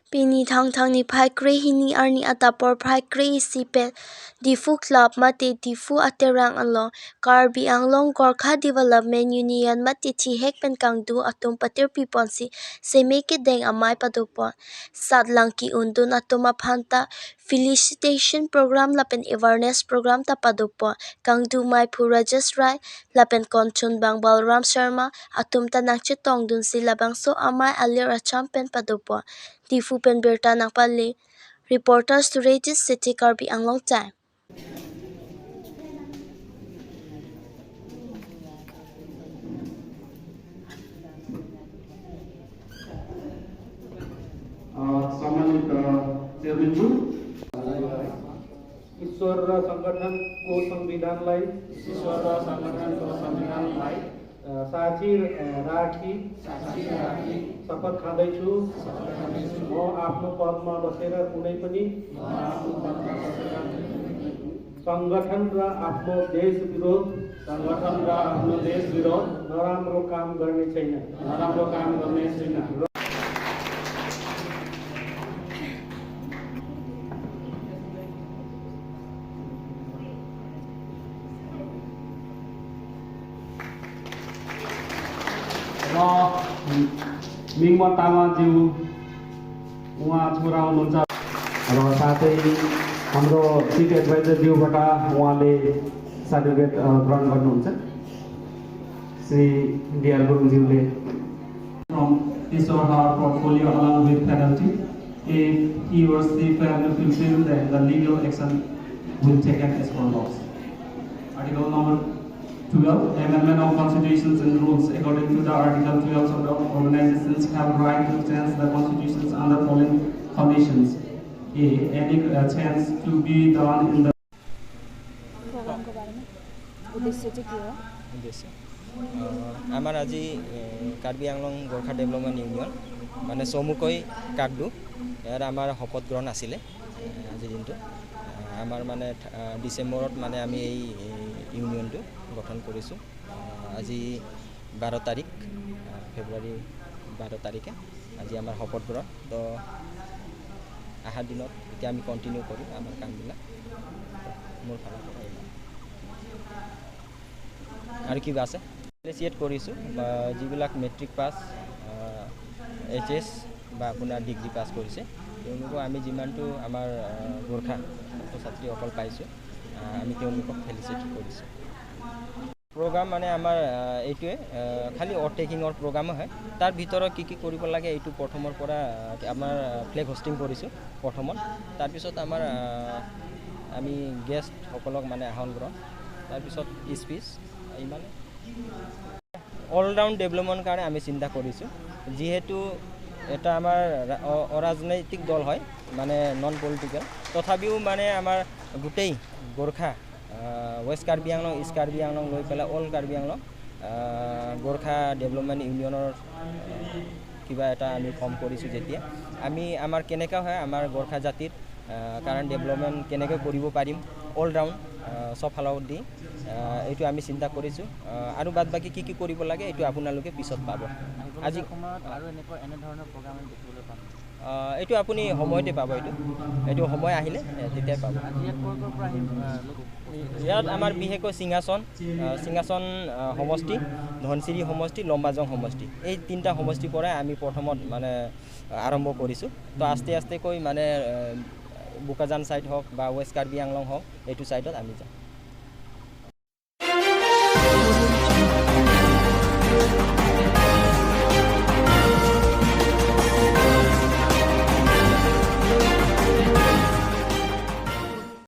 Pini thang thang ni phai kre hini arni atapor phai kre isi pen Diphu Club mate Diphu aterang along Karbi Anglong Gorkha Development Union mate thihek pen kangdu atum patirpi ponsi seme kedeng amai padopon sat lang ki undun atum aphanta felicitation program lapen awareness program ta padopon kangdu mai phu Rajesh Rai lapen konchun bang Balram Sharma atum ta nangchi tongdun si labangso amai alir acham pen padopon Diphu pen birta nangpali reporter Surajit City Karbi Anglong Time. सम्मानित चेयरम्यानज्यू, ईश्वर र संगठनको संविधानलाई साक्षी राखी शपथ खाँदैछु। म आफ्नो पदमा बसेर कुनै पनि संगठन र आफ्नो देश विरोध नराम्रो काम गर्ने छैन। र मिङमा तामाङज्यू उहाँ छोरा हुनुहुन्छ र साथै हाम्रो चिफ एडभाइजरज्यूबाट उहाँले सर्टिफिकेट ग्रहण गर्नुहुन्छ श्री डिआर गुरुङज्यूले। From his or her portfolio along with penalty. If he or she fail to fulfill, then the legal action will taken as per laws. Article number 12, Amendment of Constitutions and Rules. According to the Article 12 of the organizations have right to change the constitutions under following conditions. A. Any change to be done in the प्रोग्रामको बारेमा उद्देश्य चाहिँ के हो? উদ্দেশ্য আমাৰ আজি Karbi Anglong Gorkha development union মানে চমুকৈ কাকডু, ইয়াৰ আমাৰ শপত গ্ৰহণ আছিলে আজিৰ দিনটো। আমাৰ মানে ডিচেম্বৰত মানে আমি এই ইউনিয়নটো গঠন কৰিছোঁ। আজি 12 তাৰিখ, ফেব্ৰুৱাৰী 12 তাৰিখে আজি আমাৰ শপত গ্ৰহণ। তো অহা দিনত এতিয়া আমি কণ্টিনিউ কৰিম আমাৰ কামবিলাক। মোৰ ফালৰ পৰা ইমান। আৰু কিবা আছে? এপ্ৰিচিয়েট কৰিছোঁ বা যিবিলাক মেট্ৰিক পাছ, এইচ এছ বা আপোনাৰ ডিগ্ৰী পাছ কৰিছে, তেওঁলোকক আমি যিমানটো আমাৰ গোৰ্খা ছাত্ৰ ছাত্ৰীসকল পাইছোঁ, আমি তেওঁলোকক ফেলিচিট কৰিছোঁ। প্ৰগ্ৰাম মানে আমাৰ এইটোৱে খালি অ'থ টেকিঙৰ প্ৰগ্ৰামো হয়। তাৰ ভিতৰত কি কি কৰিব লাগে এইটো প্ৰথমৰ পৰা আমাৰ ফ্লেগ হোষ্টিং কৰিছোঁ প্ৰথমত। তাৰপিছত আমাৰ আমি গেষ্টসকলক মানে আহৰণ গ্ৰহণ, তাৰপিছত স্পীচ, ইমানে। অল ৰাউণ্ড ডেভেলপমেণ্ট কাৰণে আমি চিন্তা কৰিছোঁ। যিহেতু এটা আমাৰ অৰাজনৈতিক দল হয়, মানে নন পলিটিকেল, তথাপিও মানে আমাৰ গোটেই গোৰ্খা ৱেষ্ট কাৰ্বি আংলং, ইষ্ট কাৰ্বি আংলং লৈ পেলাই অল কাৰ্বি আংলং গোৰ্খা ডেভেলপমেণ্ট ইউনিয়নৰ কিবা এটা আমি ফৰ্ম কৰিছোঁ। যেতিয়া আমি আমাৰ কেনেকুৱা হয় আমাৰ গোৰ্খা জাতিৰ কাৰণ ডেভেলপমেণ্ট কেনেকৈ কৰিব পাৰিম অল ৰাউণ্ড চব ফালৰ দি এইটো আমি চিন্তা কৰিছোঁ। আৰু বাদ বাকী কি কি কৰিব লাগে এইটো আপোনালোকে পিছত পাব। আজি এইটো আপুনি সময়তে পাব, এইটো সময় আহিলে তেতিয়াই পাব। ইয়াত আমাৰ বিশেষকৈ সিংহাসন সমষ্টি, ধনশিৰি সমষ্টি, লম্বাজং সমষ্টি, এই তিনিটা সমষ্টিৰ পৰাই আমি প্ৰথমত মানে আৰম্ভ কৰিছোঁ। তো আস্তে আস্তেকৈ মানে বোকাজান ছাইড হওক বা ৱেষ্ট কাৰ্বি আংলং হওক, এইটো ছাইডত আমি যাম।